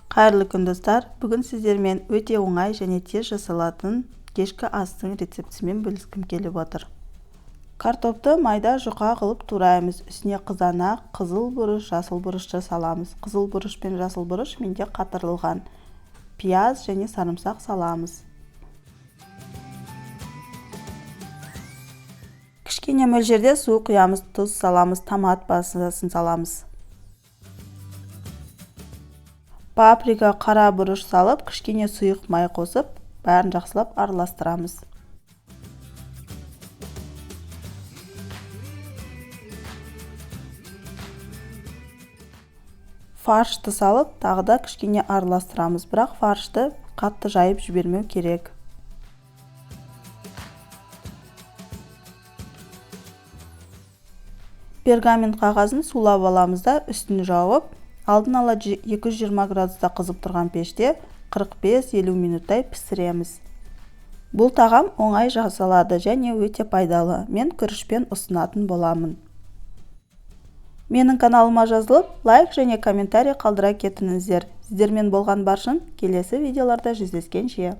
Қайырлы күн, достар! Бүгін сіздермен өте оңай және тез жасалатын кешкі астың рецептісімен бөліскім келіп отыр. Картопты майда жұқа қылып тураймыз. Үстіне қызанақ, қызыл бұрыш, жасыл бұрышты саламыз. Қызыл бұрыш пен жасыл бұрыш менде қатырылған. Пияз және сарымсақ саламыз. Кішкене мөлшерде су құямыз, тұз саламыз, томат пастасын саламыз. Паприка, қара бұрыш салып, кішкене сұйық май қосып, бәрін жақсылап араластырамыз. Фаршты салып, тағы да кішкене араластырамыз, бірақ фаршты қатты жайып жібермеу керек. Пергамент қағазын сулап аламыз да, үстін жауып, алдын ала 220 градуста қызып тұрған пеште 45-50 минуттай пісіреміз. Бұл тағам оңай жасалады және өте пайдалы. Мен күрішпен ұсынатын боламын. Менің каналыма жазылып, лайк және комментарий қалдыра кетіңіздер. Сіздермен болған Баршын, келесі видеоларда жүздескенше.